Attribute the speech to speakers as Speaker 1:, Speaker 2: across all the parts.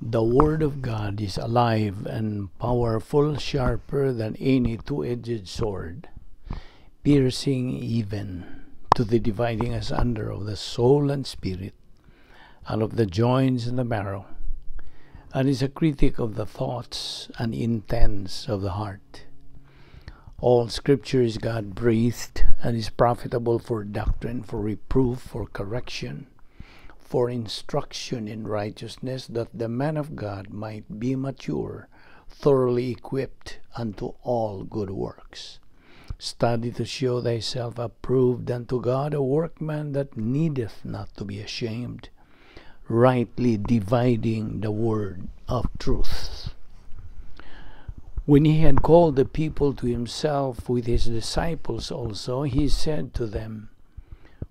Speaker 1: The Word of God is alive and powerful, sharper than any two-edged sword, piercing even to the dividing asunder of the soul and spirit, and of the joints and the marrow, and is a critic of the thoughts and intents of the heart. All Scripture is God-breathed and is profitable for doctrine, for reproof, for correction, for instruction in righteousness, that the man of God might be mature, thoroughly equipped unto all good works. Study to show thyself approved unto God, a workman that needeth not to be ashamed, rightly dividing the word of truth. When he had called the people to himself with his disciples also, he said to them,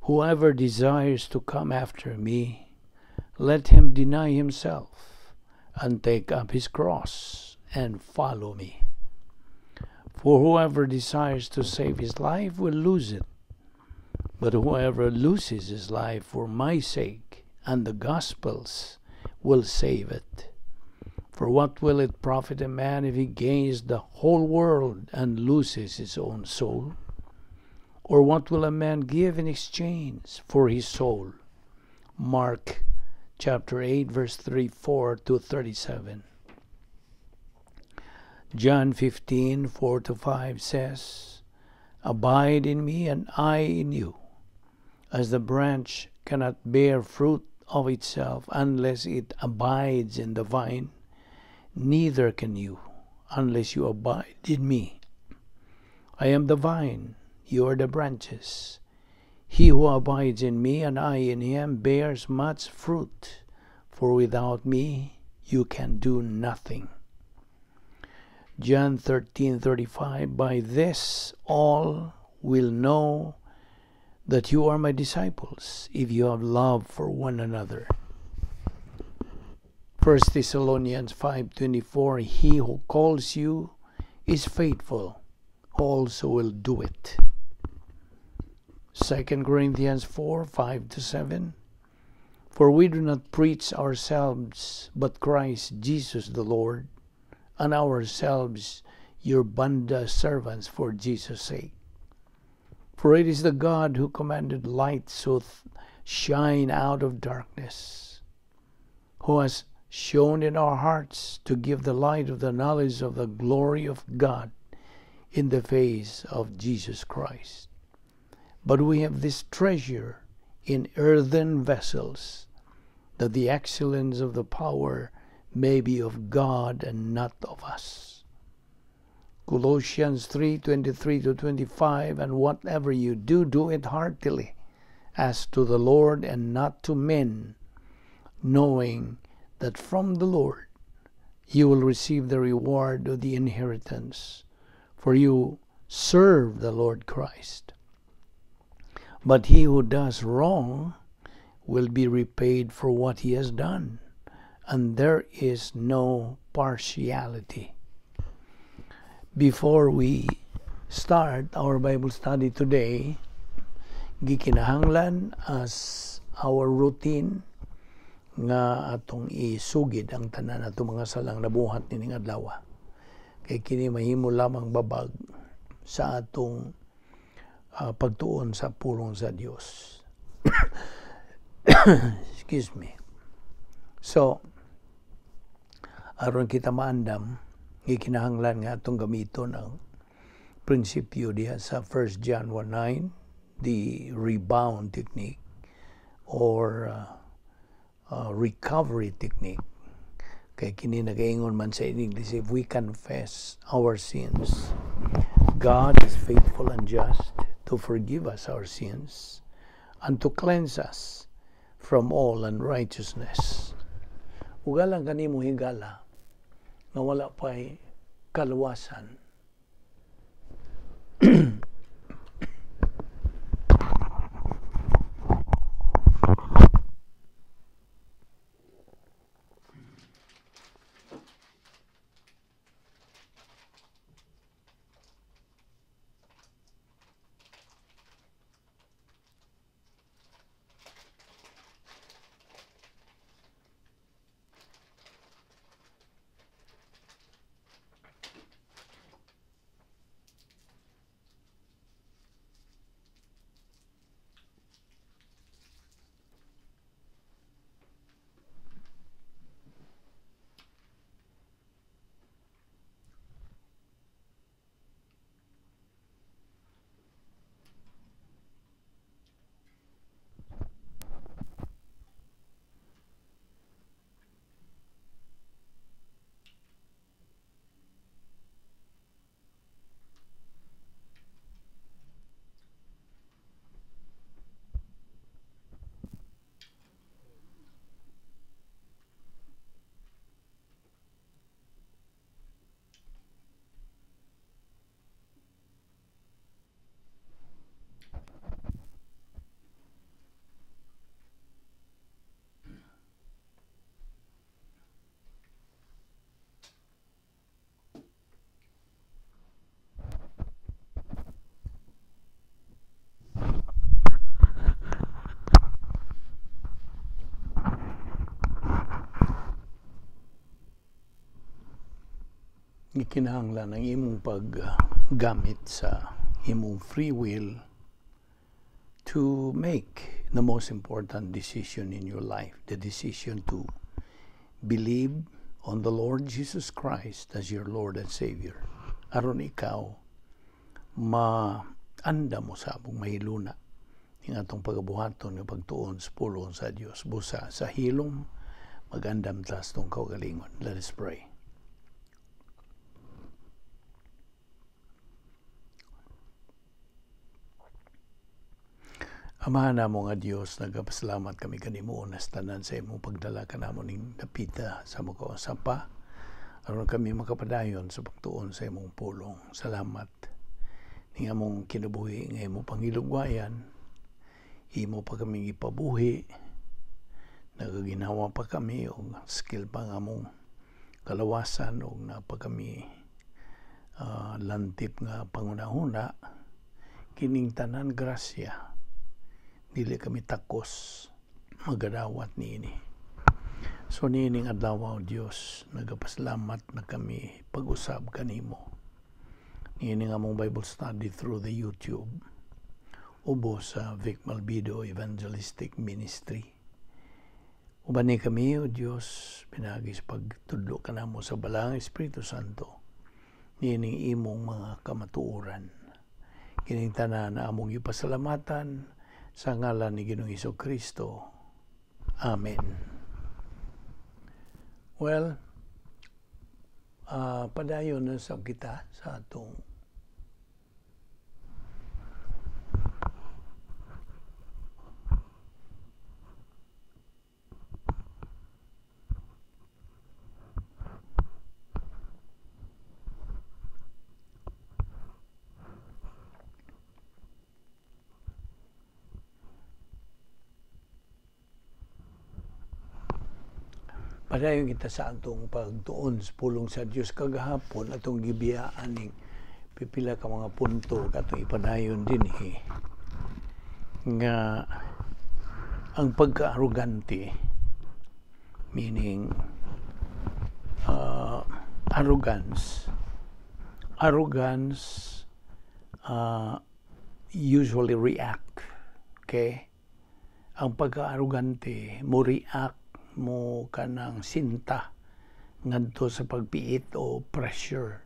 Speaker 1: "Whoever desires to come after me, let him deny himself and take up his cross and follow me. For whoever desires to save his life will lose it, but whoever loses his life for my sake and the gospel's will save it. For what will it profit a man if he gains the whole world and loses his own soul? Or what will a man give in exchange for his soul?" Mark chapter 8, verse 34 to 37. John 15, 4 to 5 says, "Abide in me and I in you. As the branch cannot bear fruit of itself unless it abides in the vine, neither can you unless you abide in me. I am the vine, you are the branches. He who abides in me and I in him bears much fruit, for without me you can do nothing." John 13:35, "By this all will know that you are my disciples, if you have love for one another." 1 Thessalonians 5:24, "He who calls you is faithful, who also will do it." 2 Corinthians 4, 5 to 7, "For we do not preach ourselves, but Christ Jesus the Lord, and ourselves your bond servants for Jesus' sake. For it is the God who commanded light so shine out of darkness, who has shone in our hearts to give the light of the knowledge of the glory of God in the face of Jesus Christ. But we have this treasure in earthen vessels, that the excellence of the power may be of God and not of us." Colossians 3:23 to 25, "And whatever you do, do it heartily, as to the Lord and not to men, knowing that from the Lord you will receive the reward of the inheritance, for you serve the Lord Christ. But he who does wrong will be repaid for what he has done, and there is no partiality." Before we start our Bible study today, gikinahanglan as our routine nga atong isugid ang tanan atong mga salang nabuhat nining adlaw. Kay kini mahimo lamang babag sa atong pagtuon sa pulong sa Dios. Excuse me. So, aron kita maandam, gikinahanglan nga atong gamiton ang prinsipyo diha sa 1 John 1:9, the rebound technique or recovery technique. Kay kini nagaingon man sa English, if we confess our sins, God is faithful and just to forgive us our sins and to cleanse us from all unrighteousness. Ugalang kanimo higala nga wala pa'y kaluwasan. Gikinahanglan ang imong paggamit sa imong free will to make the most important decision in your life, the decision to believe on the Lord Jesus Christ as your Lord and Savior. Aron ikaw maandam mo sa among mahiluna ning atong pagabuhaton nga pagtuon sa pulong sa Dios. Busa sa hilom magandam ta sa atong kaugalingon. Let us pray. Amahan namo nga Dios, nagapasalamat kami kanimo unas tanan sa imong pagdala kanamo ning dapita sa makausapa aron kami makapadayon sa pagtuon sa imong pulong. Salamat ning among kinabuhi nga imong pangilugwayan, imo pa kami gipabuhi, nagaginawa pa kami og skill pa nga among kalawasan og naa pa kami lantip nga pangunahuna. Kining tanan grasya, dili kami takos magadawat niini. So niining adlaw, o Dios, nagapasalamat na kami pag-usab kanimo. Niining among Bible study through the YouTube ubos sa Vic Malvido Evangelistic Ministry. Ubani kami, o Dios, pinaagi sa pagtudlo kanamo sa Balaang Espiritu Santo niining imong mga kamatuoran. Kining tanan na among ipasalamatan sa ngalan ni Ginoong Hesus Kristo. Amen. Well, padayon na sab kita sa atong padayon kita sa atong pagtuon sa pulong sa Dios. Kagahapon atong gibiyaan ning pipila ka mga punto katong ipadayon dinhi nga ang pagka-arrogante, meaning arrogance usually react, okay? Ang pagka-arrogante mo react mo kanang sinta ngadto sa pagpiit o pressure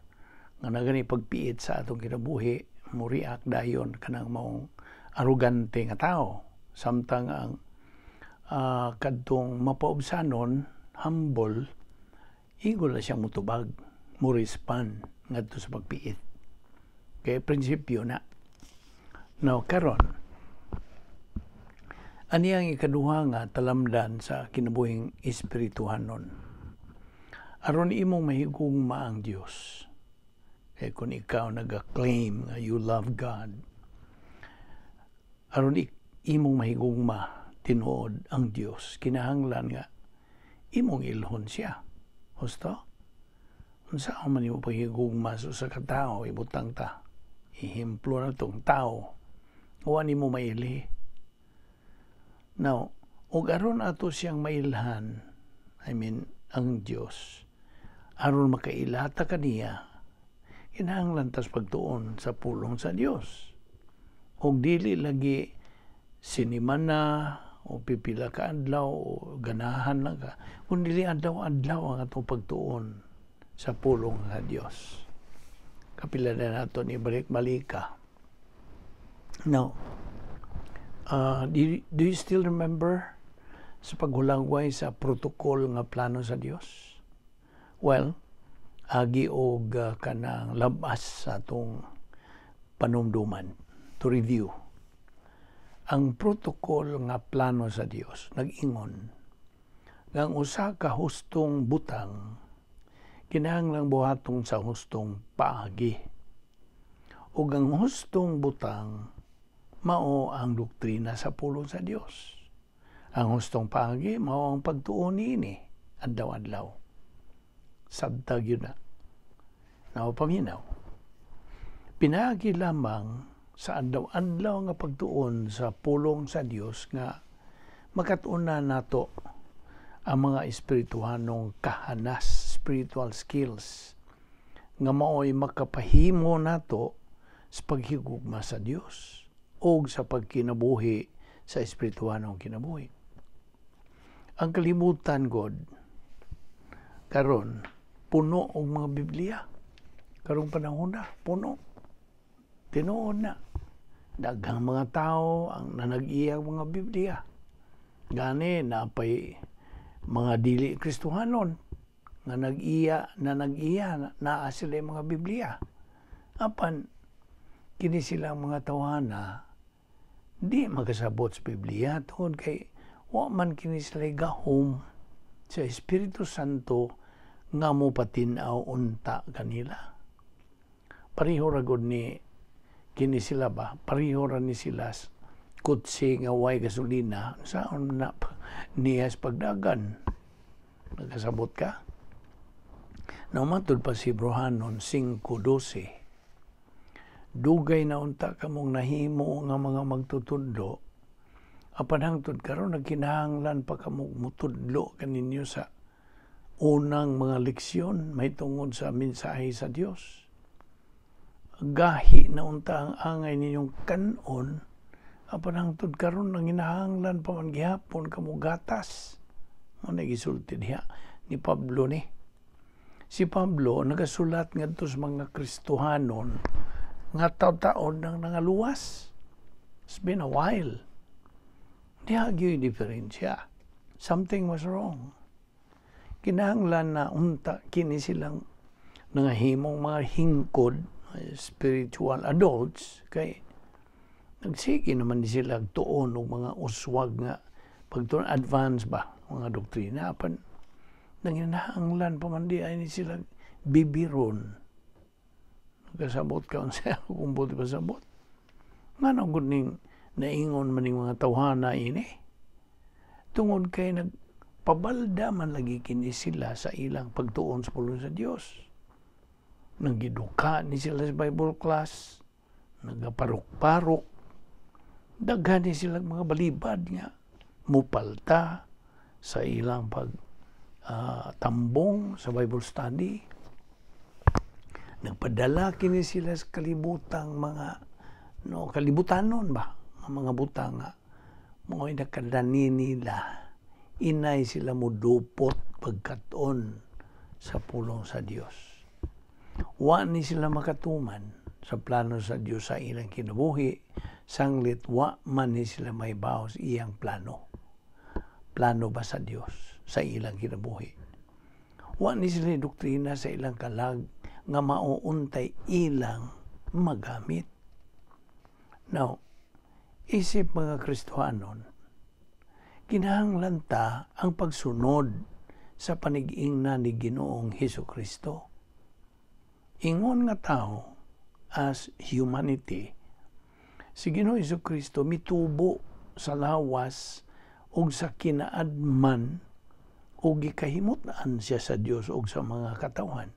Speaker 1: nga nagani pagpiit sa atong kinabuhi, mo react dayon kanang maong arrogante nga tao, samtang ang kadtong mapaubsanon, humble, igo na siyang mutubag, mo respond ngadto sa pagpiit. Kay prinsipyo na. Now karon, ani ang ikaduha nga talamdan sa kinabuhing espirituhanon. Aron imong mahigugma ang Dios. Kay kung ikaw naga-claim nga you love God, aron imong mahigugma tinuod ang Dios, kinahanglan nga imong ilhon siya. Husto? Unsa man imo paghigugma sa usa ka tawo, ibutang ta. Ehemplo na tong tao. Wa nimo mailhi. Now, ug aron ato siyang mailhan, I mean, ang Dios, aron makailata kaniya, kinahanglan tas pagtuon sa pulong sa Dios. Ug dili lagi sinimana o pipila ka adlaw o ganahan lang ka, kun dili adlaw-adlaw ang atong pagtuon sa pulong sa Dios. Kapila na nato ni balik-malika. Now, do you still remember sa paghulagway sa protocol nga plano sa Dios? Well, agi og kanang labas sa atong panumduman to review. Ang protocol nga plano sa Dios nag-ingon nga ang usa ka hustong butang kinahanglang buhaton sa hustong paagi. Ug ang hustong butang mao ang doktrina sa pulong sa Dios. Ang hustong paagi mao ang pagtuon niini adlaw-adlaw. Sabtag yun na. Nao paminaw. Pinaagi lamang sa adlaw-adlaw nga pagtuon sa pulong sa Dios nga makatunan nato ang mga espirituhanong kahanas, spiritual skills nga mao'y makapahimo nato sa paghigugma sa Dios o sa pagkinabuhi sa espirituhanong kinabuhi. Ang kalibutan god karon puno og mga Biblia. Karong panahon na, puno. Tinuod na. Daghang mga tao ang nanag-iya mga Biblia. Gani napay mga dili Kristohanon nga nag-iya na nag-iya naa sila mga Biblia. Apan kini silang mga tawhana di makasabot sa Biblia tungod kay wa man kini sila gahom sa Espiritu Santo nga mo patin-aw unta kanila. Pareho ra gud ni kini sila ba? Pareho ra ni sila kutsi nga way gasolina, saan na niya sa pagdagan? Nagkasabot ka? Naumatod pa si Hebreohanon 5:12. Dugay na unta kamong nahimo nga mga magtutudlo, apan hangtod karon nagkinahanglan pa kamo mutudlo kaninyo sa unang mga leksyon mahitungod sa mensahe sa Dios. Gahi na unta ang angay ninyong kanon, apan hangtod karon nanginahanglan pa man gihapon kamo gatas. Mo na gisulti diha ni Pablo ni. Si Pablo nagasulat ngadto sa mga Kristohanon nga taw-taon nang nangaluwas. It's been a while. Diha gyud diferensya. Something was wrong. Kinahanglan na unta kini silang nangahimong mga hingkod, spiritual adults, kay nagsige naman ni sila tuon og mga uswag nga pagtuon advance ba mga doktrina, apan nanginahanglan pa man di ay ni sila bibiron. Kasabot ka unsa kung buti pasabot? Ngano gud ning naingon man ning mga tawhana ini? Tungod kay nagpabalda man lagi kini sila sa ilang pagtuon sa pulong sa Dios. Nanggiduka ni sila sa Bible class, nagaparok-parok, daghan ni sila mga balibad nga mupalta sa ilang pag tambong sa Bible study. Nagpadala kini sila sa kalibutang mga no kalibutanon ba ang mga butang nga mo'y nakadani nila, inay sila mudupot pagkaton sa pulong sa Dios. Wa ni sila makatuman sa plano sa Dios sa ilang kinabuhi, sanglit wa man ni sila may sa iyang plano. Plano ba sa Dios sa ilang kinabuhi? Wa ni sila doktrina sa ilang kalag nga mauuntay ilang magamit. Now, isip mga Kristohanon, kinahanglan ta ang pagsunod sa panigingna ni Ginoong Hesus Kristo. Ingon nga tao, as humanity, si Ginoong Hesus Kristo mitubo sa lawas ug sa kinaadman ug gikahimut-an siya sa Dios ug sa mga katawhan.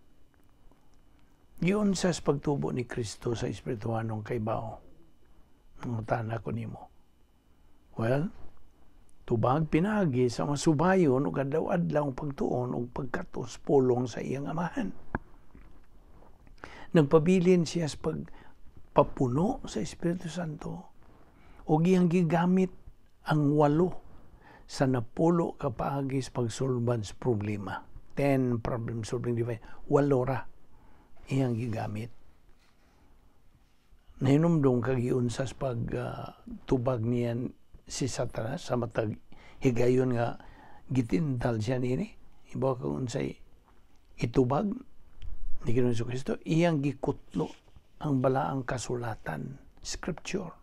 Speaker 1: Giunsa sa pagtubo ni Kristo sa espirituhanong kaybaw? Mangutana ko nimo. Well, tubag pinagi sa masubayon ug adlaw-adlaw pagtuon ug pagkatos pulong sa iyang Amahan. Nagpabilin siya sa pagpapuno sa Espiritu Santo ug iyang gigamit ang 8 sa 10 ka paagi sa pagsolban sa problema. 10 problem solving device. 8 ra iyang gigamit. Nahinumdong kag giunsa sa pagtubag niyan si Satanas sa matag higayon nga gitintal siya niini. Ibaw kang unsay itubag ni Ginoong Kristo, iyang gikutlo ang balaang kasulatan, scripture.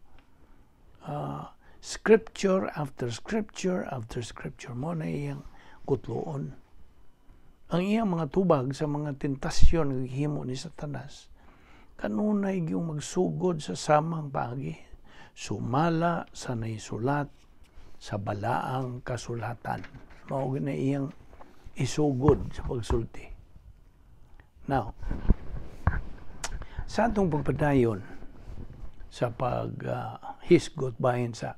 Speaker 1: Scripture after scripture after scripture mo na iyang kutloon. Ang iyang mga tubag sa mga tentasyon nga gihimo ni Satanas, kanunay gyung magsugod sa samang paagi, sumala sa naisulat sa balaang kasulatan. Mao na iyang isugod sa pagsulti. Now, sa atong pagpadayon sa paghisgot bahin sa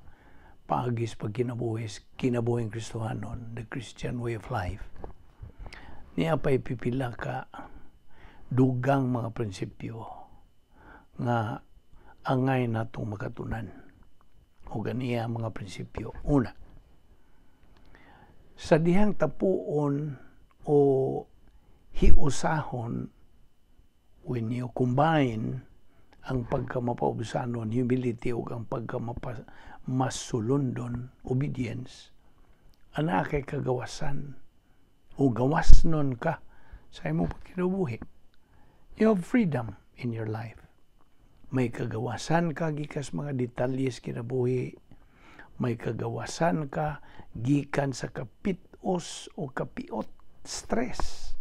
Speaker 1: paagi sa pagkinabuhi, kinabuhing Kristohanon, the Christian way of life, niya pa'y pipila ka Dugang mga prinsipyo nga angay natong makatunan. O ganiya mga prinsipyo. Una, sa dihang tapuon o hiusahon, when you combine ang pagkamapaubsanon, humility, ug ang pagkamasulundon, obedience, ana kay kagawasan o gawasnon ka sa imong pagkinabuhi. You have freedom in your life. May kagawasan ka gikas mga detalye kinabuhi. May kagawasan ka gikan sa kapitos o kapiot, stress.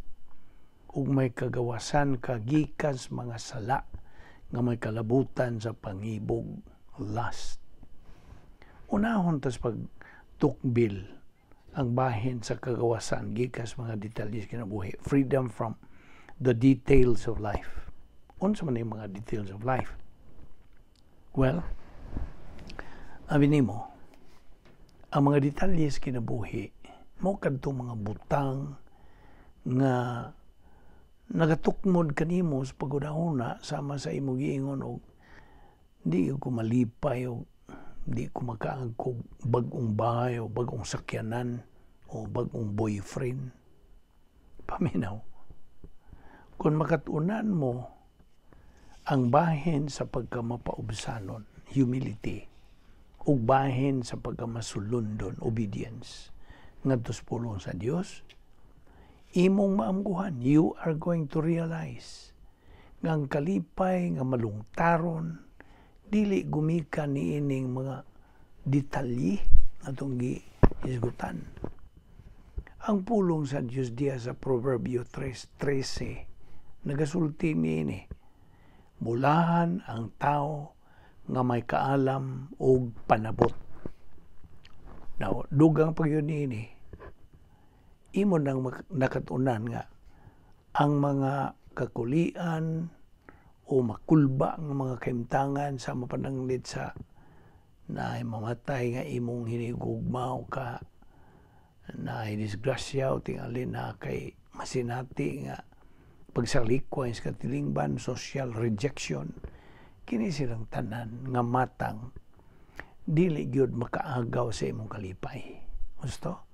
Speaker 1: Ug may kagawasan ka gikan sa mga sala nga may kalabutan sa pangibog, lust. Unahon tas pagtukbil ang bahin sa kagawasan gikas mga detalye kinabuhi. Freedom from the details of life. Unsa man yung mga details of life? Well, abi nimo, ang mga detalye sa kinabuhi mo kadtong mga butang nga nagatukmod kanimo sa paghuna sama sa imong giingon og di ko malipay og di ko makaangkog bag-ong bahay o bag-ong sakyanan o bag-ong boyfriend. Paminaw. Kung makatunan mo ang bahin sa pagkamapaubsanon, humility, ug bahin sa pagkamasulundon, obedience, ngadto sa pulong sa Dios, imong maamguhan, you are going to realize nga ang kalipay nga malungtaron dili gumikan niining mga detalye atong gihisgutan. Ang pulong sa Dios diya sa Proverbio 3:13 nagasulti niini: "Bulahan ang tao nga may kaalam og panabot." Now, dugang pag yun niini, imo nang nakatunan nga ang mga kakulian o makulba nga mga kaimtangan sa mapananglit sa na mamatay nga imong hinigugma o ka na disgrasya o tingali na kay masinati nga pagsalikway sa katilingban, social rejection, kini silang tanan nga matang dili gyud makaagaw sa imong kalipay. Gusto?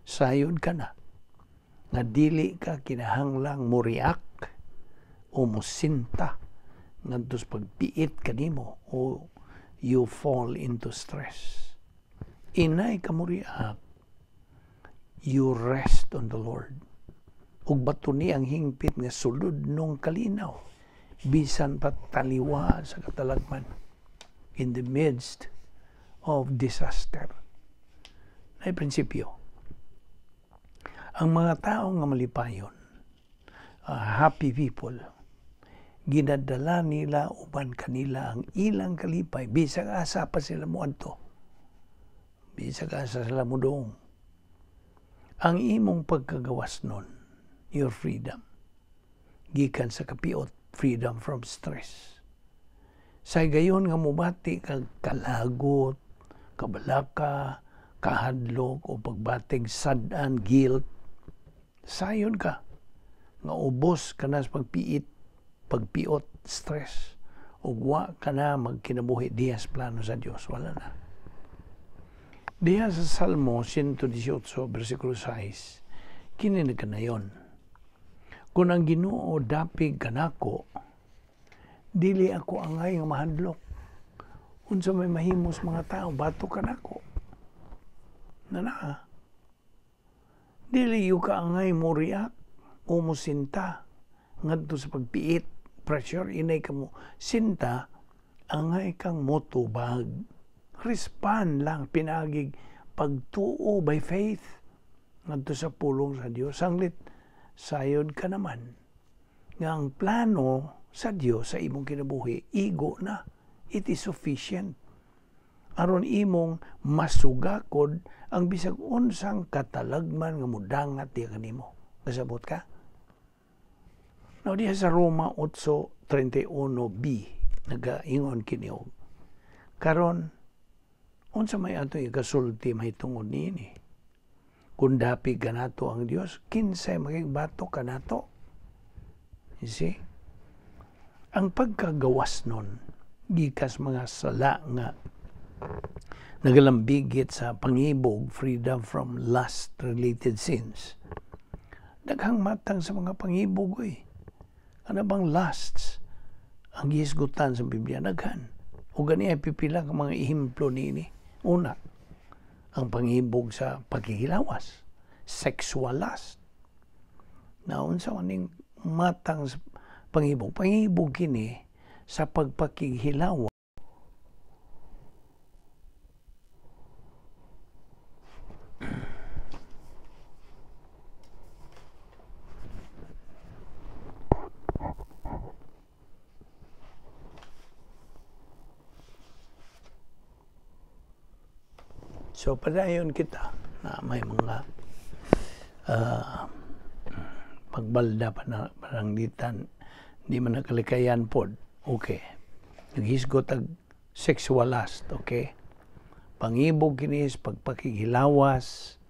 Speaker 1: Sayod ka na nga dili ka kinahanglang mo react o mosinta ngadto sa pagpiit kanimo o you fall into stress. Inay ka mo react, you rest on the Lord. Ug bato ni ang hingpit nga sulod nung kalinaw bisan pa taliwa sa katalagman, in the midst of disaster. Ay prinsipyo. Ang mga tao nga malipayon, happy people, ginadala nila uban kanila ang ilang kalipay bisag asa pa sila moadto. Bisag asa sila modong. Ang imong pagkagawas nun, your freedom, gikan sa kapiot, freedom from stress. Sa gayon nga mubati kag kalagot, kabalaka, kahadlok o pagbatig sad-an, guilt, sayon ka nga ubos ka na sa pagpiit, pagpiot, stress, ug wa ka na magkinabuhi diha sa plano sa Dios, wala na. Diha sa Salmo 118, versikulo 6, kini nagkanayon: "Kung ang Ginoo dapig kanako, dili ako angay nga mahadlok. Unsa may mahimos mga tao batok kanako?" Na naa. Dili yu ka angay mo react o mo sinta ngadto sa pagpiit, pressure, inay ka mo sinta, angay kang motubag. Respond lang pinagig pagtuo by faith ngadto sa pulong sa Dios. Sanglit sayod ka naman nga ang plano sa Dios sa imong kinabuhi igo na. It is sufficient aron imong masugakod ang bisag unsang katalagman nga mudangat diha kanimo. Kasabot ka? Now, diha sa Roma 8:31b nagaingon kini og karon, unsa may ato ikasulti mahitungod niini? Kung dapig kanato ang Dios, kinsay makigbatok kanato? You see? Ang pagkagawas nun, gikas mga sala nga nagalambigit sa pangibog, freedom from lust-related sins. Daghang matang sa mga pangibog, oy. Ano bang lusts ang gihisgutan sa Biblia? Daghan. O gani ay pipila ka mga ehemplo niini. Una, ang pangibog sa pagkihilawas, sexual lust. Naunsa maning matang sa pangibog? Pangibog kini sa pagpakighilawas. So, padayon kita na may mga pagbalda pa na paranglitan, di man nakalikayan pod. Okay. Naghisgot ag sexual lust, okay? Pangibog kini sa pagpakighilawas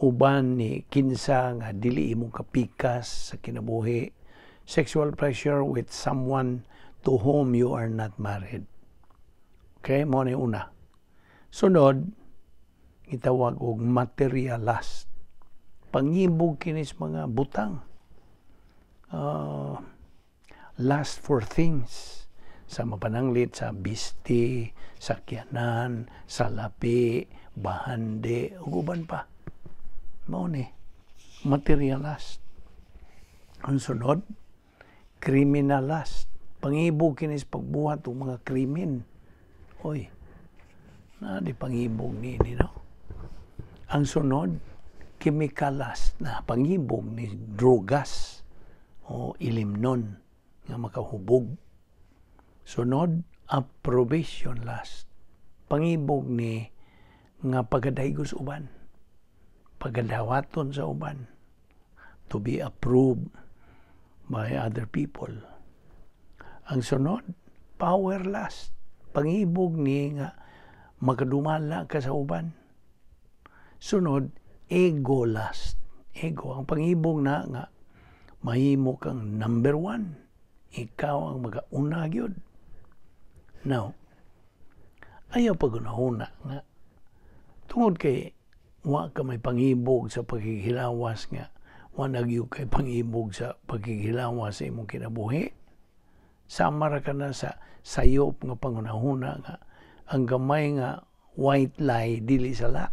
Speaker 1: uban ni kinsa nga dili imong kapikas sa kinabuhi, sexual pleasure with someone to whom you are not married. Okay, mo ni una. Sunod, gitawag og material lust. Pangibog kini sa mga butang. Lust for things. Sa mapananglit sa bisti, sakyanan, salapi, bahandi, ug uban pa. Mao ni material lust. Ang sunod, criminal lust. Pangibog kini sa pagbuhat og mga krimen. Oy, na di pangibog ni, no? Ang sunod, chemical lust, na pangibog ni drogas o ilimnon nga makahubog. Sunod, approbation lust. Pangibog ni nga pagadaygos uban, pagadawaton sa uban, to be approved by other people. Ang sunod, power lust. Pangibog ni nga makadumala ka sa uban. Sunod, ego lust. Ego, ang pangibog na nga mahimo kang number one. Ikaw ang magauna gyud. Now, ayaw pagunahuna nga tungod kay wa ka may pangibog sa paghihilawas nga wa na gyud kay pangibog sa paghihilawas sa imong kinabuhi. Sama ra ka na sa sayop nga pangunahuna nga ang gamay nga white lie dili sala.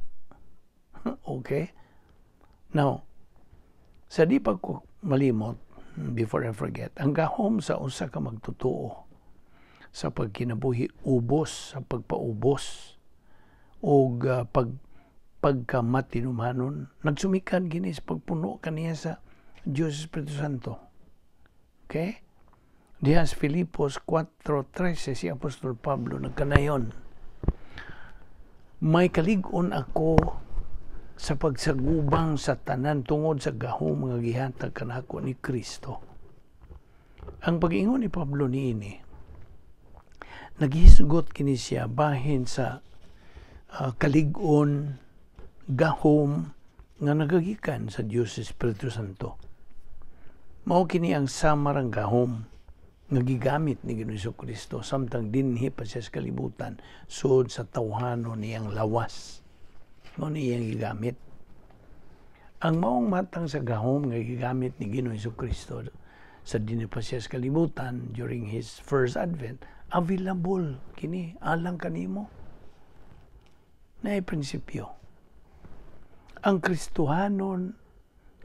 Speaker 1: Okay? Now, sa di pa ko malimot, before I forget, ang gahom sa usa ka magtotoo sa pagkinabuhi ubos, sa pagpaubos og pagkamatinumanon, nagsumikan kini sa pagpuno kaniya sa Diyos Espiritu Santo. Okay? Diha sa Filipos 4:13 si Apostol Pablo nagkanayon, may kalig-on ako sa pagsagubang sa tanan tungod sa gahom nga gihatag kanako ni Kristo. Ang pag-ingon ni Pablo niini, naghisgot kini siya bahin sa kalig-on, gahom nga nagagikan sa Dios Espiritu Santo. Mao kini ang samarang gahom nga gigamit ni Ginoong Kristo samtang dinhi pa siya sa kalibutan sud sa tawhano niyang lawas. Mao ni iyang gigamit. Ang maong matang sa gahom nga gigamit ni Ginoong Kristo sa dinhi pa siya sa kalibutan during his first advent, available kini alang kanimo. Naay prinsipyo. Ang Kristohanon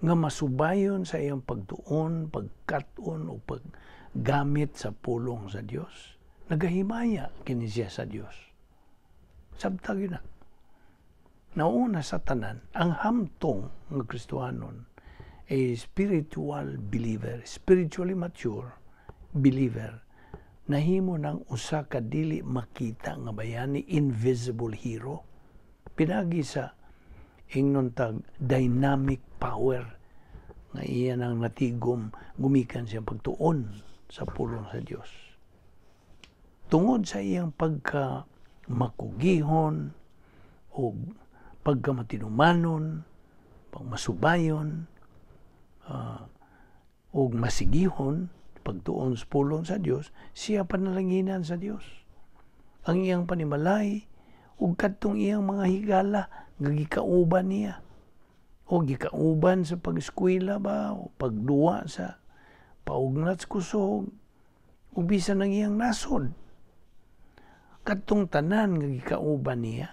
Speaker 1: nga masubayon sa iyang pagtuon, pagkat-on o paggamit sa pulong sa Dios, nagahimaya kini siya sa Dios. Sabtag yun na. Nauna sa tanan, ang hamtong nga Kristohanon a spiritual believer, spiritually mature believer, nahimo ng usa ka dili makita nga bayani, invisible hero. Pinagi sa ingnon tag dynamic power nga iya nang natigom gumikan siyang pagtuon sa pulong sa Dios. Tungod sa iyang pagka makugihon o pagkamatinumanon, pagmasubayon, Ug masigihon pagtuon sa pulong sa Dios, siya panalanginan sa Dios. Ang iyang panimalay ug kadtong iyang mga higala nga gikauban niya o gikauban sa pag-eskwela ba o pagduwa sa paugnat sa kusog o bisan ang iyang nasod. Kadtong tanan nga gikauban niya,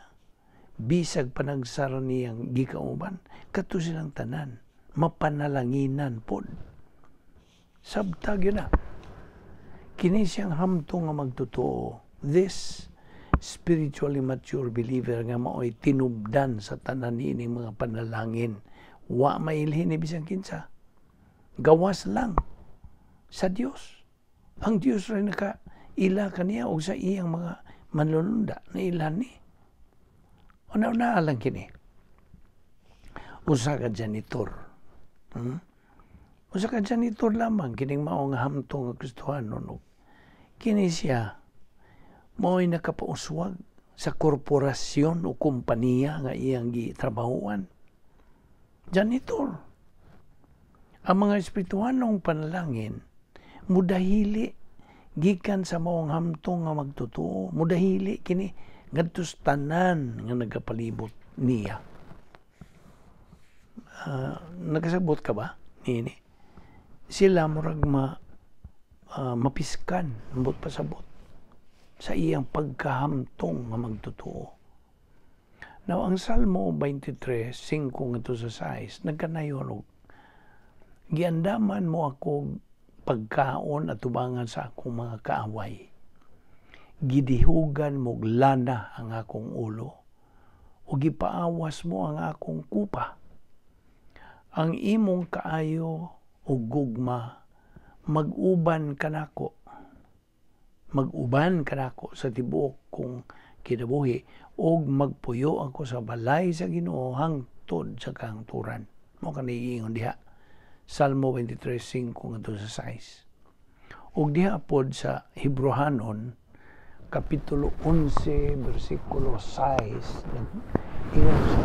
Speaker 1: bisag panagsara niyang gikauban, kadto silang tanan mapanalanginan pod. Sabta gyud na. Kini siyang hamtong nga magtotoo. This spiritually mature believer nga maoy tinubdan sa tanan niining mga panalangin. Wa mailhin ni bisan kinsa. Gawas lang sa Dios. Ang Dios ray naka ila kaniya og sa iyang mga manlulunda na ilhan ni. Una-una lang kini. Usa ka janitor. Usa ka janitor lamang kining mao nga hamtong nga Kristohanon og kini siya mao'y nakapauswag sa korporasyon o kompanya nga iyang gitrabahuan. Janitor. Ang mga espirituhanong panalangin mudahili gikan sa maong hamtong nga magtotoo, mudahili kini ngadto sa tanan nga nagapalibot niya. Nakasabot ka ba niini? Sila murag mapiskan, ambot pasabot sa iyang pagkahamtong nga magtotoo. Now, ang Salmo 23, 5 ngadto sa 6, nagkanayon og giandaman mo ako pagkaon at tubangan sa akong mga kaaway. Gidihugan mo lana ang akong ulo o gipaawas mo ang akong kupa. Ang imong kaayo o gugma mag-uban kanako. Mag-uban kanako sa tibuok kong kinabuhi ug magpuyo ako sa balay sa Ginoo hangtod sa kahangturan. Mao kani giingon diha. Salmo 23:5 ngadto sa 6. Ug diha pod sa Hebrohanon kapitulo 11 bersikulo 6, ingon sa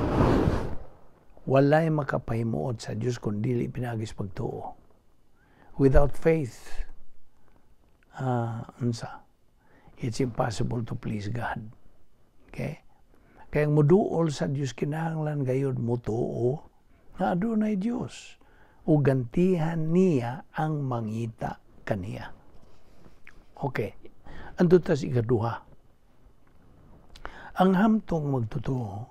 Speaker 1: walay makapahimuot sa Dios kun dili pinaagi sa pagtuo. Without faith, unsa? It's impossible to please God. Okay? Kaya ang muduol sa Dios, kinahanglan gayud mutuo nga adunay Dios ug gantihan niya ang mangita kaniya. Okay. Andto ta sa ikaduha. Ang hamtong magtotoo,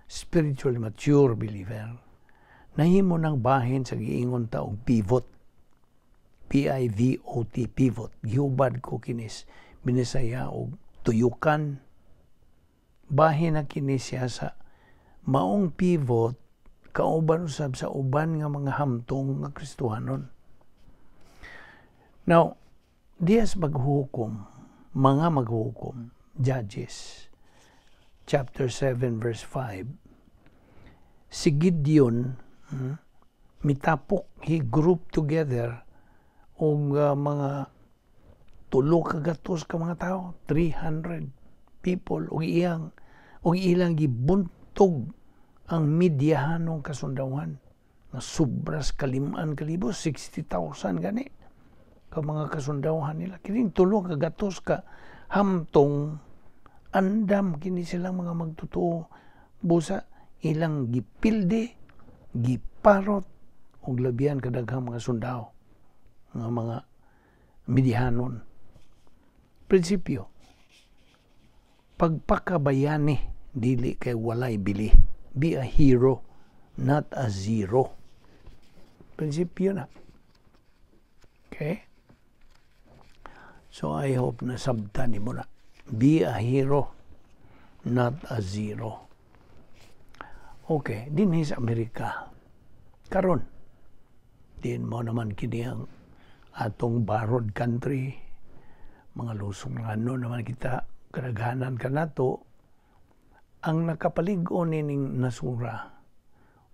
Speaker 1: spiritually mature believer, nahimo ng bahin sa giingon ta og pivot. Pivot, pivot. Gihubad ko kinis Binisaya og tuyukan. Bahin na kini siya sa maong pivot kauban usab sa uban nga mga hamtong nga Kristohanon. Now, diyas maghukom, mga maghukom, Judges, chapter 7 verse 5, si Gideon, mitapok, he grouped together og mga tulo ka gatos ka mga tao, 300 people, ug iyang ug ilang gibuntog ang Midyahanong kasundawan nga sobras kalimaan kalibo, 60,000 gani ka mga kasundawhan nila. Kining tulo ka gatos ka hamtong, andam kini silang mga magtotoo, busa ilang gipilde, giparot og labihan kadaghang mga sundao nga mga Midyahanon. Prinsipyo, pagpakabayani dili kay walay bili. Be a hero, not a zero. Prinsipyo na. Okay? So I hope na sabtan nimo na. Be a hero, not a zero. Okay, dinhi sa Amerika. Karon, din mo naman kini ang atong borrowed country. Mga lusong ano naman kita, kadaghanan kanato, ang nakapalig-on nining nasura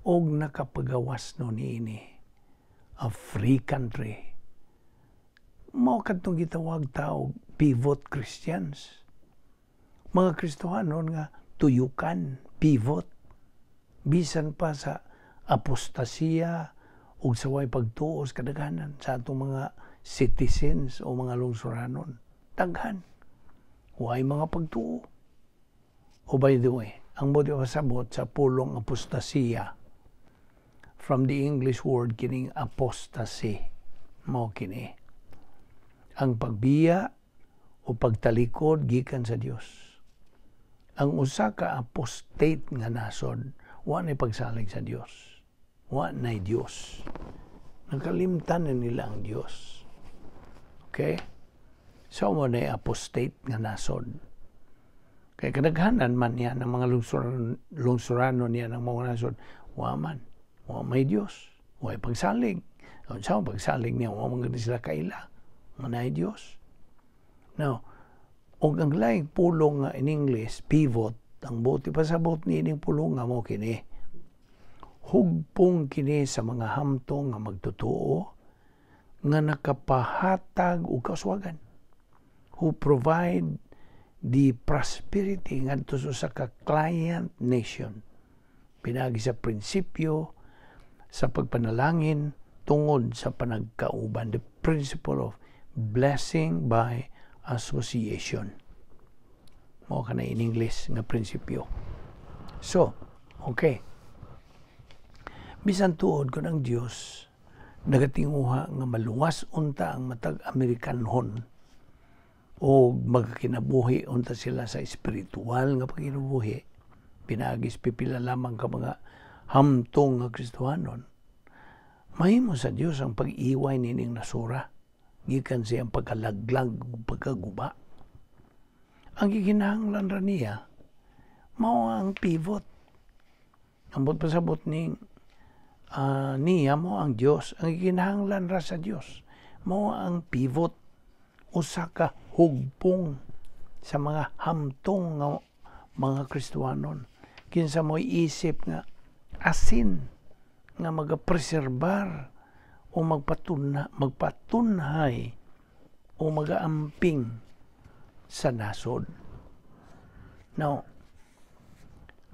Speaker 1: og nakapagawas no niini a free country, mao kadtong gitawag ta og pivot Christians, mga Kristohanon nga tuyukan, pivot, bisan pa sa apostasiya. Ug sa way pagtuo sa kadaghanan sa atong mga citizens o mga lungsuranon. Daghan. Way mga pagtuo. Oh, by the way, ang buot pasabot sa pulong apostasiya, from the English word kining apostasy, mao kini ang pagbiya o pagtalikod gikan sa Dios. Ang usa ka apostate nga nasod, wa nay pagsalig sa Dios. Wa nay Dios. Nakalimtan na nila ang Dios. Okay? So mao na apostate nga nasod. Kay kadaghanan man niya ng mga lungsurano niya ng mga nasod, wa man. Wa may Dios. Wa pagsalig. Sa pagsalig niya, wa man sila kaila nga naay Dios. Now, og ang laing pulong nga in English, pivot, ang buot ipasabot niining pulong nga mao kini. Hugpong kini sa mga hamtong nga magtotoo nga nakapahatag og kauswagan, who provide the prosperity ngadto sa usa ka client nation pinaagi sa prinsipyo sa pagpanalangin tungod sa panagkauban, the principle of blessing by association. Mao kana in English nga prinsipyo. So, okay. Bisan tuod kon ang Dios nagatinguha nga maluwas unta ang matag Amerikanhon o magkinabuhi unta sila sa espiritual nga pagkinabuhi pinaagi sa pipila lamang ka mga hamtong nga Kristohanon, mahimo sa Dios ang pag-iway nining nasura gikan sa iyang pagkalaglag ug pagkaguba. Ang gikinahanglan ra niya mao ang pivot. Ang buot pasabot ning niya mao ang Dios. Ang gikinahanglan ra sa Dios mao ang pivot, usa ka hugpong sa mga hamtong nga mga Kristohanon kinsa mo'y isip nga asin nga magapreserbar o magpatunhay o magaamping sa nasod. Now,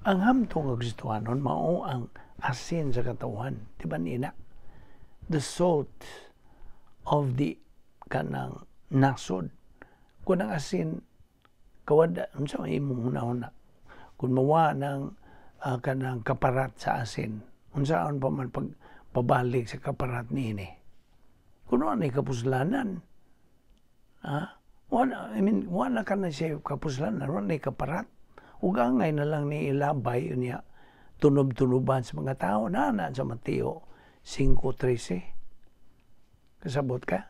Speaker 1: ang hamtong nga Kristohanon mao ang asin sa katawhan. Di ba nina? The salt of the kanang nasod. Kung ang asin kawada, unsa may imong hunahuna? Kung mawa ng kanang kaparat sa asin, unsaon pa man pag pabalik sa kaparat niini? Kung ano kapuslanan, ha? Wala, I mean, wala ka na siya kapuslanan, wala na kaparat. Ug angay na lang ni ilabay niya tunob-tunoban sa mga tao na na sa Mateo 5:13. Kasabot ka?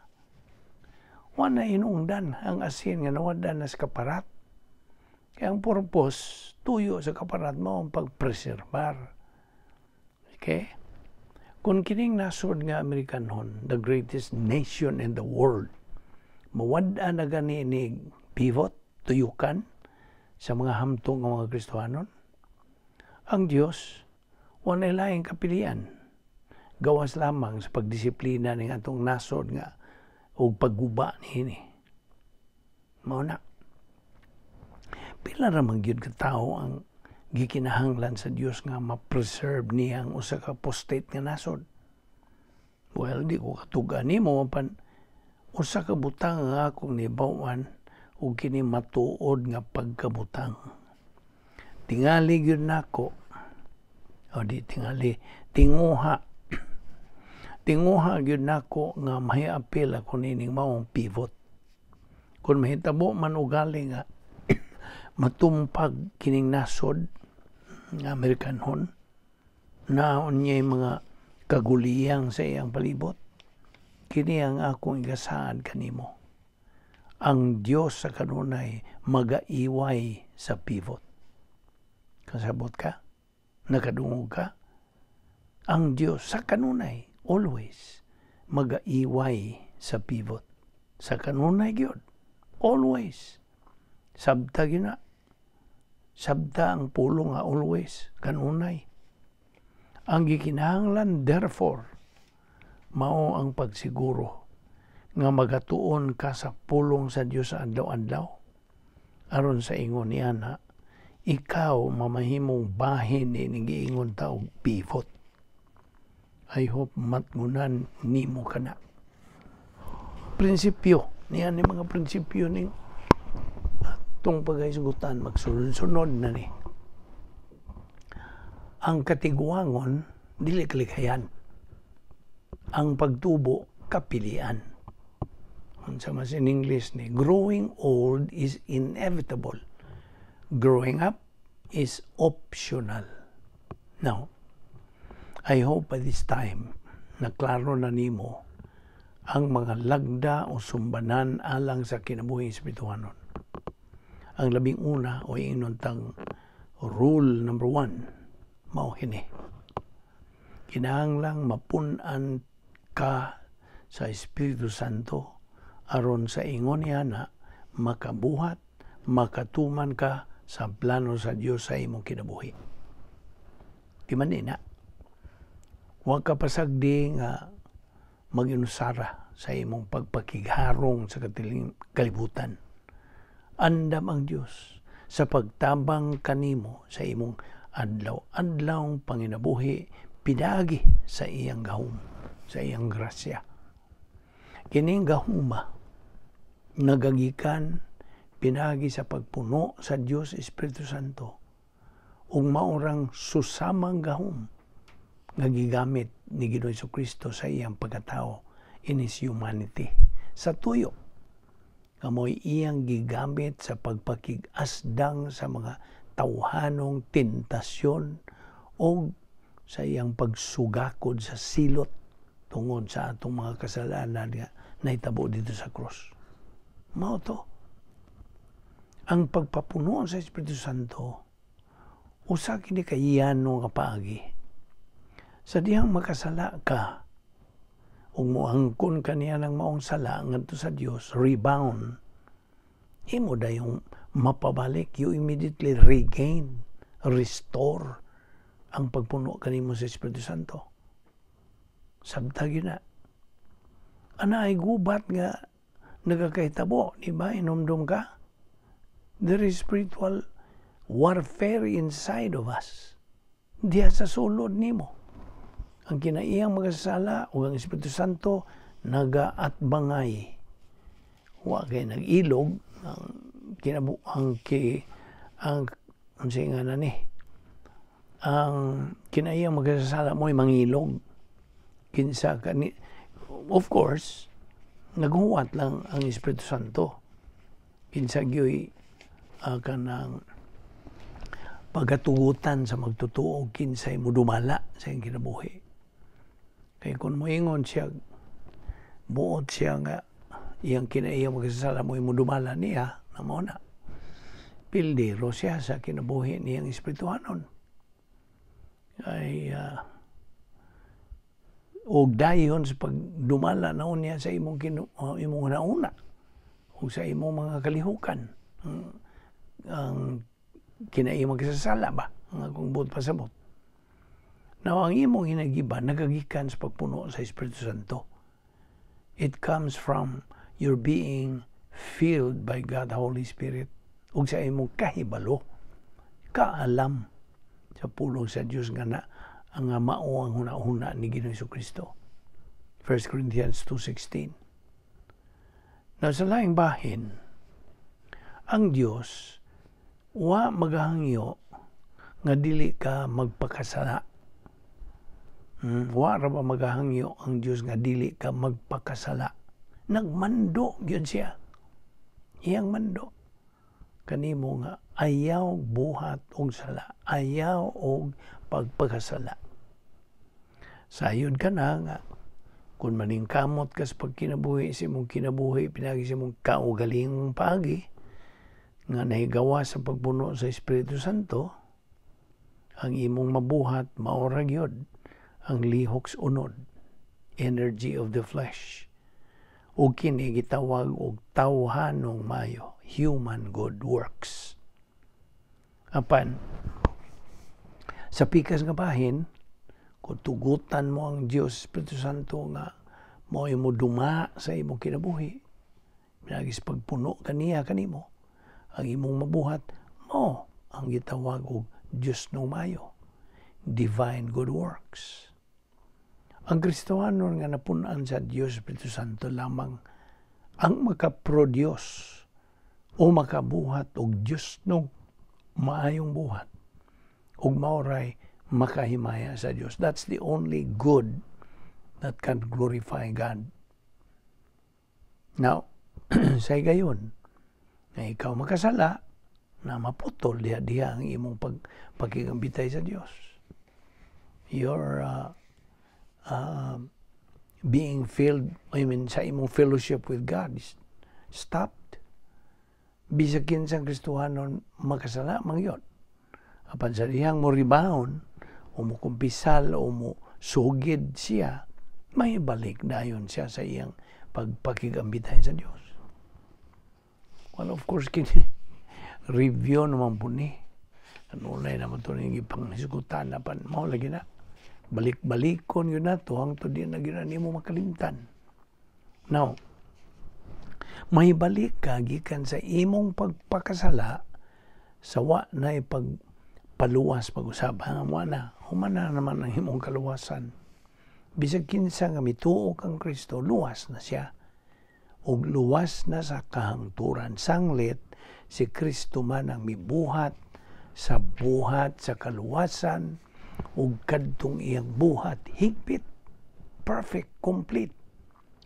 Speaker 1: Wala inungdan ang asin nga nawada na sa kaparat. Kaya ang purpose, tuyo sa kaparat mao ang pagpreserbar. Okay? Kung kining nasod nga Amerikanhon, the greatest nation in the world, mawad-an na gani ni pivot, tuyukan, sa mga hamtong nga mga Kristohanon, ang Dios walay laing kapilian gawas lamang sa pagdisiplina ning atong nasod nga og pagguba niini. Mao na. Pila ra man gyud ka tawo ang gikinahanglan sa Dios nga ma-preserve niya ang usa ka apostate nga nasod? Well, di ko katug-an nimo, pan usa ka butang nga akong nibaw-an ug kini matuod nga pagkabutang. Tingali gyud nako, o di tingali, tinguha. Tinguha gyud nako nga mahiapil ako nining maong pivot. Kung mahitabo man ugali nga matumpag kining nasod nga Amerikanhon na unyay mga kaguliyang sa iyang palibot, kini ang akong igasaad kanimo. Ang Dios sa kanunay magaiway sa pivot. Kasabot ka? Nakadungog ka? Ang Dios sa kanunay always magaiway sa pivot. Sa kanunay gyud, always. Sabta gyud na. Sabta ang pulong nga always, kanunay. Ang gikinahanglan therefore mao ang pagsiguro nga magatuon ka sa pulong sa Dios sa adlaw-adlaw aron sa ingon niya na ikaw mamahimong bahin ni giingon ta og pivot. I hope matngunan nimo kana. Prinsipyo, niya ni mga prinsipyo ning atong paghisgutan, magsunod-sunod na ni. Ang katiguangon, dili kalikayan. Ang pagtubo, kapilian. Unsa mas in English ni, growing old is inevitable. Growing up is optional. Now, I hope by this time na klaro na nimo ang mga lagda o sumbanan alang sa kinabuhing espirituhanon. Ang labing una o ingnon tang rule number 1 mao kini. Kinahanglang mapun-an ka sa Espiritu Santo aron sa ingon niya na makabuhat, makatuman ka sa plano sa Dios sa imong kinabuhi. Di man na. Huwag ka pasagdi nga mag-inusara sa imong pagpakigharong sa kalibutan. Andam ang Dios sa pagtabang kanimo sa imong adlaw-adlaw panginabuhi pinaagi sa iyang gahom, sa iyang grasya. Kining gahuma nagagikan pinaagi sa pagpuno sa Dios Espiritu Santo ug maurang susamang gahom nga gigamit ni Ginoong Kristo sa iyang pagkatao in His humanity. Sa tuyo nga mo'y iyang gigamit sa pagpakig-asdang sa mga tawhanong tentasyon o sa iyang pagsugakod sa silot tungod sa atong mga kasalanan nga nahitabo dito sa krus. Mao to. Ang pagpapuno sa Espiritu Santo usa kini kayano nga paagi. Sa dihang makasala ka ug moangkon kaniya ng maong sala ngadto sa Dios, rebound, imo dayong mapabalik, you immediately regain, restore ang pagpuno kanimo sa Espiritu Santo. Sabta gyud na. Ana ay gubat nga nagakahitabo, di ba? Inumdum ka? There is spiritual warfare inside of us. Diha sa sulod nimo. Ang kinaiyang magasala o ang Espiritu Santo nagaatbangay. Wa kay nag-ilog ang kinabu ang ki ang unsa nga na ni ang kinaiyang magasasala mo'y mangilog kinsa kani. Of course, naghuwat lang ang Espiritu Santo kinsa gyoy kanang pagatugutan sa magtutuo kinsay mudumala sa iyang kinabuhi. Kay kung moingon siya, buot siya nga iyang kinaiyang magasasala mo'y mudumala niya na mao na pildero siya sa kinabuhi niyang espirituhanon ay og dayon sa pagdumala na niya sa imong nauna o sa imong mga kalihukan, ang kinaimong kasasala ba ang akong buot pasabot. Now, ang imong hinagiban nagagikan sa pagpuno sa Espiritu Santo. It comes from your being filled by God the Holy Spirit ug sa imong kahibalo, kaalam sa pulong sa Dios nga na ang mao ang huna-huna ni Ginoong Kristo. 1 Corinthians 2:16. Now, sa laing bahin, ang Dios wa magahangyo nga dili ka magpakasala. Wa ra ba magahangyo ang Dios nga dili ka magpakasala? Nagmando gyud siya. Iyang mando kanimo nga ayaw buhat og sala, ayaw og pagpakasala. Sayod ka na nga kung maningkamot ka sa pagkinabuhi sa imong kinabuhi pinaagi sa imong kaugalingong paagi nga nahigawa sa pagpuno sa Espiritu Santo, ang imong mabuhat mao ra gyud ang lihok sa unod, energy of the flesh, ug kini gitawag og tawhanong mayo, human good works. Apan sa pikas nga bahin, kung tugutan mo ang Dios Espiritu Santo nga mao mo duma sa imong kinabuhi pinaagi sa pagpuno kaniya kanimo, ang imong mabuhat mo ang gitawag og Dios no mayo, divine good works. Ang Kristohanon nga napunan sa Dios Espiritu Santo lamang ang makaproduce o makabuhat og Dios no maayong buhat ug maoray makahimaya sa Dios. That's the only good that can glorify God. Now, sa higayon, nga ikaw makasala, na maputol diha-diha ang imong pagkigambitay sa Dios. Your being filled, I mean, sa imong fellowship with God is stopped. Bisag kinsang Kristohanon makasala man gyud. Apan sa dihang mo rebound o mo kumpisal o mo sugid siya, may balik dayon siya sa iyang pagpakigambitay sa Dios. Well, of course, kini review naman po ni. Kanunay naman ito ning ipanghisgutan na pan mao lagi na. Balik-balikon yun na to hangtod di na gyud nimo makalimtan. Now, may balik ka gikan sa imong pagpakasala sa wa na ipagpaluwas pag-usab. Wa na, human na naman ang imong kaluwasan. Bisag kinsa nga mituo kang Kristo, luwas na siya. Ug luwas na sa kahangturan. Sanglit, si Kristo man ang mibuhat sa buhat sa kaluwasan ug kadtong iyang buhat higpit, perfect, complete,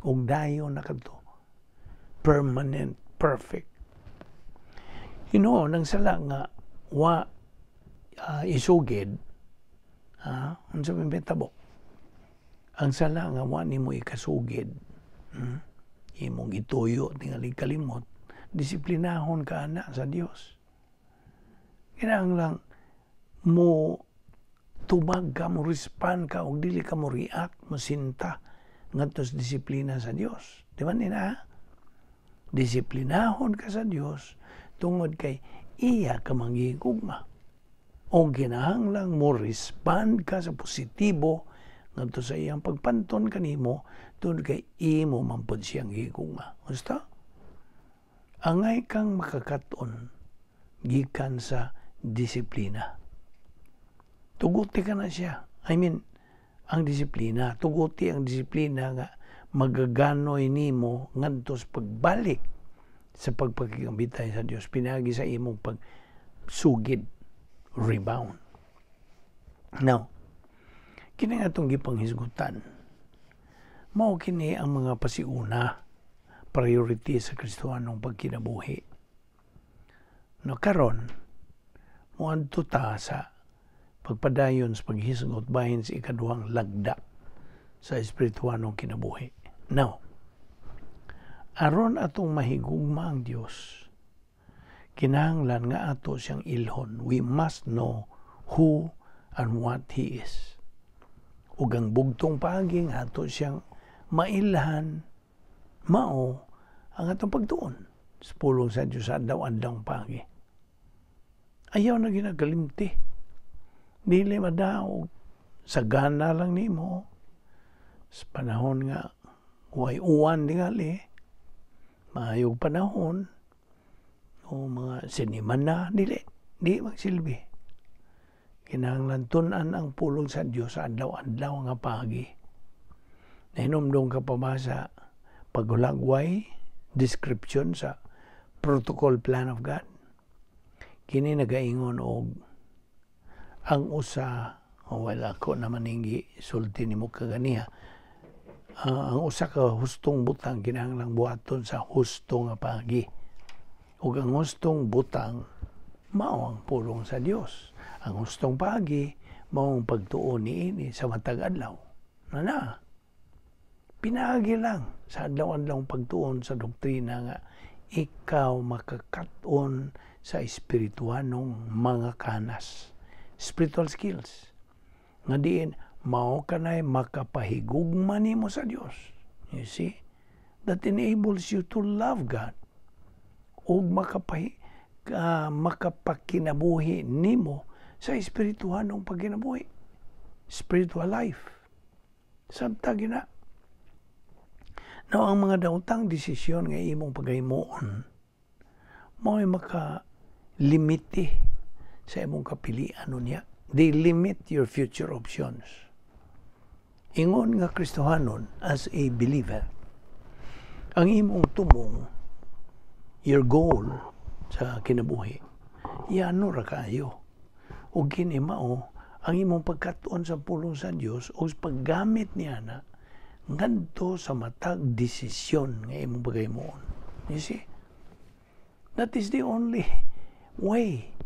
Speaker 1: ug dayon na kadto permanent, perfect. Hinuon ang sala nga wa isugid, unsa may mitabo ang sala nga wa nimo ikasugid, Imong gituyo tingali kalimot, disiplinahon ka ana sa Dios. Kinahanglan mo tubag ka, mo respond ka, og dili ka mo react, mo sinta ngadto sa disiplina sa Dios. Di ba nina? Disiplinahon ka sa Dios tungod kay iya ka manggigugma. O kinahanglang mo respond ka sa positibo ngadto sa iyang pagpanton kanimo tungod kay imo man pod siyang gigugma. Gusto? Angay kang makakaton gikan sa disiplina. Tuguti ka na siya. I mean, ang disiplina. Tuguti ang disiplina nga magaganoy nimo ngadto sa pagbalik sa pagpakigambitay sa Dios pinagi sa imong pagsugid, rebound. Now, kini nga atong gipanghisgutan, mao kini ang mga pasiuna, priority sa Kristohanong pagkinabuhi. No, karon moadto ta sa pagpadayon sa paghisgot bahin sa ikaduhang lagda sa espirituhanong kinabuhi. Now, aron atong mahigugma ang Dios, kinahanglan nga ato siyang ilhon. We must know who and what He is. Ug ang bugtong paagi nga ato siyang mailhan mao ang atong pagtuon sa pulong sa Dios sa adlaw-adlaw paagi. Ayaw na ginagalimti. Dili madaog sa gana lang nimo sa panahon nga way uwan tingali, maayog panahon o mga sinimana, dili di magsilbi. Kinahanglan tun-an ang pulong sa Dios sa adlaw-adlaw nga paagi. Nahinumdum ka pa ba sa paghulagway description sa protocol plan of God? Kini nagaingon og ang usa, oh, wala ko naman inggi sulti nimo kaganiha, ang usa ka hustong butang kinahanglang buhaton sa husto nga paagi, ug ang hustong butang mao ang pulong sa Dios. Ang hustong paagi mao ang pagtuon niini sa matag adlaw na na pinaagi lang sa adlaw-adlaw pagtuon sa doktrina nga ikaw makakaton sa espirituhanong mga kanas, spiritual skills, nga diin mao kanay makapahigugma nimo sa Dios. You see, that enables you to love God ug makapakinabuhi nimo sa espirituhanong pagkinabuhi, spiritual life. Sabta gina. Now, ang mga daotang desisyon nga imong paghimuon mao'y maka limite sa imong kapilian unya. They limit your future options. Ingon nga Kristohanon, as a believer, ang imong tumong, your goal sa kinabuhi, yano ra kayo. Ug kini mao ang imong pagkatuon sa pulong sa Dios o paggamit niya na ngadto sa matag desisyon nga imong paghimuon. You see? That is the only way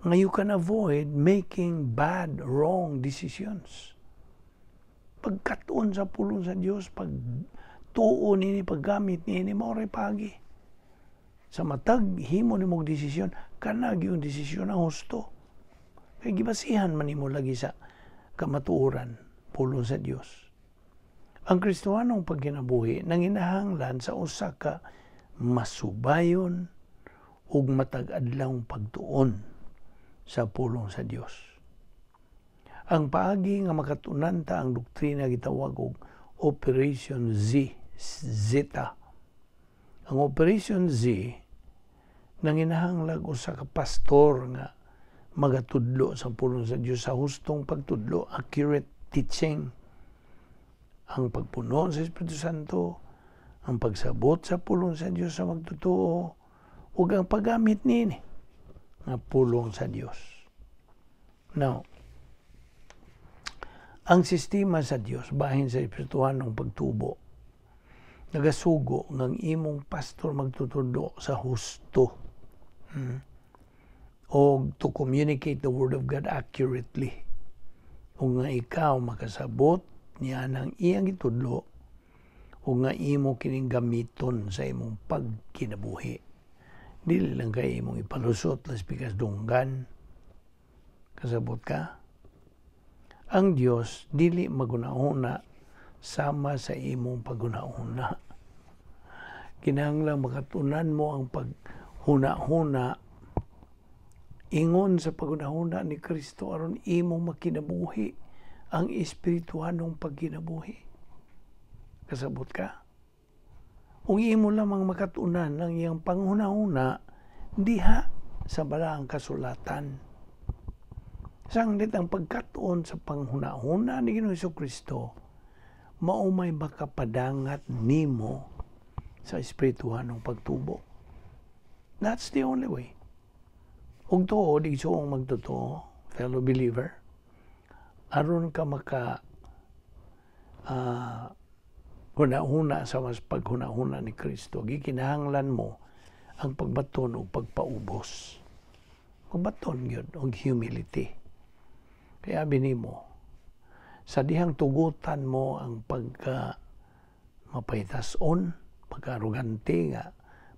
Speaker 1: nga you can avoid making bad, wrong decisions. Pagkatuon sa pulong sa Dios, pag tuo nini, paggamit nini, mao ray pagi. Sa matag himo nimo desisyon, kana gyud desisyon ang husto. Kay gibasihan man nimo lagi sa kamatuoran, pulong sa Dios. Ang Kristohanong pagkinabuhi nanginahanglan sa usa ka masubayon ug matag-adlaw pagtuon sa pulong sa Dios. Ang paagi nga makatunan ta ang doktrina gitawag og Operation Z, Zeta. Ang Operation Z nanginahanglag usa ka pastor nga magatudlo sa pulong sa Dios sa hustong pagtudlo, accurate teaching. Ang pagpuno sa Espiritu Santo, ang pagsabot sa pulong sa Dios sa magtotoo, ug ang paggamit niini nga pulong sa Dios. Now, ang sistema sa Dios bahin sa espirituhanong pagtubo nagasugo ng imong pastor magtutudlo sa husto o to communicate the word of God accurately, ug nga ikaw makasabot niya ng iyang gitudlo ug nga imo kining gamiton sa imong pagkinabuhi, dili lang kay imong ipalusot las pikas dunggan. Kasabot ka? Ang Dios dili magunahuna sama sa imong paghunahuna. Kinahanglan makatunan mo ang paghuna-huna ingon sa paghunahuna ni Kristo aron imong makinabuhi ang espirituhanong pagkinabuhi. Kasabot ka? Kung imo lamang makatunan ang iyang panghunahuna diha sa balaang kasulatan. Sanglit ang pagkatuon sa panghunahuna ni Ginoong Kristo, mao may makapadangat nimo sa espirituhanong pagtubo. That's the only way. Ug tuod, igsuong magtotoo, fellow believer, aron ka maka huna-huna sa mas paghuna-huna ni Kristo, gikinahanglan mo ang pagbaton o pagpaubos. Pagbaton gyud og humility. Kaya binimo, sa dihang tugutan mo ang pagka mapahitason, pagka-arugante nga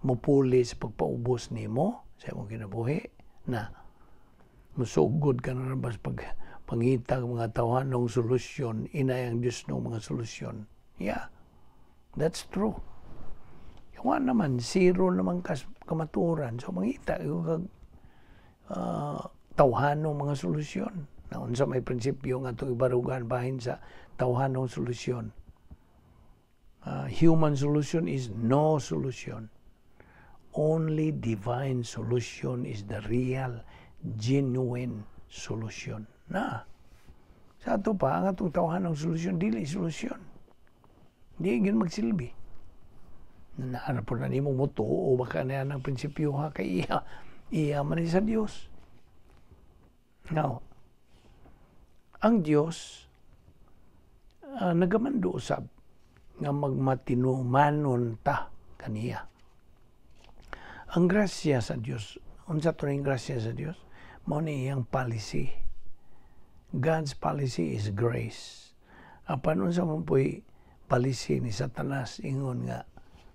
Speaker 1: mupuli sa pagpaubos nimo sa imong kinabuhi na musugod ka na rabas pag pangita mga tawhanong solusyon, inay ang Diyos ng mga solusyon. Yeah, that's true. Wa naman, zero naman kas kamaturan. So mangita yung kag tawhanong mga solusyon. Na unsa may prinsipyo nga itong ibarugan bahin sa tawhanong solusyon. Human solution is no solution. Only divine solution is the real, genuine solution. Na, sa ato pa, ang atong tawhanong solusyon, dili solusyon. Di gyud magsilbi. Naana po na nimo mo o baka na ang prinsipyo ha kay iya, iya man sa Dios. Now, ang Dios nagamando usab nga magmatinumanon ta kaniya. Ang grasya sa Dios, unsa to ning grasya sa Dios? Mao ni iyang policy. God's policy is grace. Apan unsa man po'y policy ni Satanas ingon nga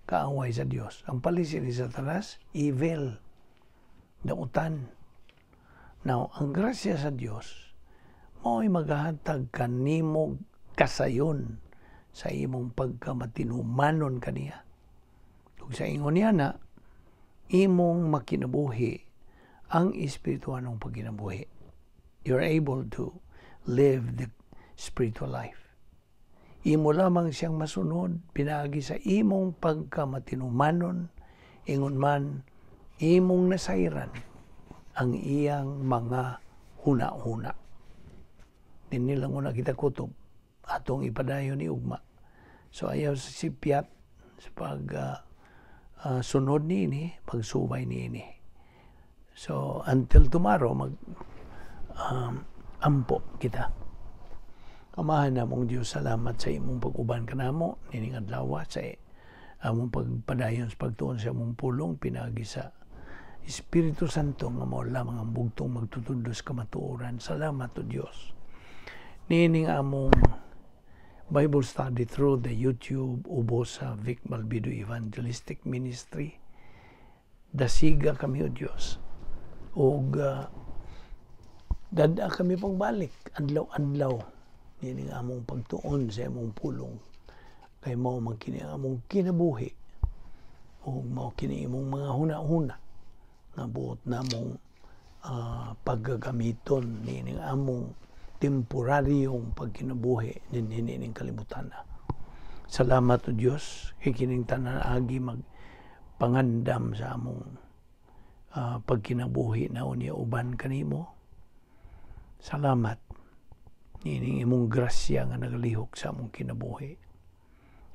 Speaker 1: kaaway sa Dios? Ang policy ni Satanas, evil, dautan. Now, ang grasya sa Dios, mao'y maghahatag kanimo kasayon sa imong pagkamatinumanon kaniya. Ug sa ingon niya na, imong makinabuhi ang espirituhanong pagkinabuhi. You're able to live the spiritual life. Imo lamang siyang masunod pinaagi sa imong pagkamatinumanon, ingon man imong nasayran ang iyang mga huna-huna. Dinhi lang una kita kutob. Atong ipadayon ni ugma. So ayaw sa sipyat sa pag sunod niini, pagsuway niini. So until tomorrow, mag ampo kita. Amahan namong Dios, salamat sa imong pag-uban kanamo nining adlaw sa among pagpadayon sa pagtuon sa among pulong pinaagi sa Espiritu Santo nga mao lamang ang bugtong magtutudlo sa kamatuoran. Salamat, O Dios. Niining among Bible study through the YouTube ubos sa Vic Malbido Evangelistic Ministry. Dasiga kami, O Dios. Ug dada kami pagbalik adlaw-adlaw niining among pagtuon sa among pulong kay mao man kini ang among kinabuhi ug mao kini imong mga huna-huna nga buot namong paggagamiton niining among temporaryong pagkinabuhi niining kalibutan. Salamat, O Dios, kay kining tanan agi magpangandam sa among pagkinabuhi na unya uban kanimo. Salamat niining imong grasya nga nagalihok sa among kinabuhi.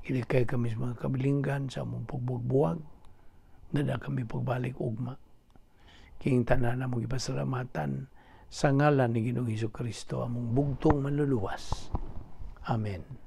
Speaker 1: Ilikay kami sa mga kabilinggan sa among pagbuwag-buwag. Dada kami pagbalik ugma. Kining tanan among ipasalamatan sa ngalan ni Ginoong Hesus Kristo, among bugtong Manluluwas. Amen.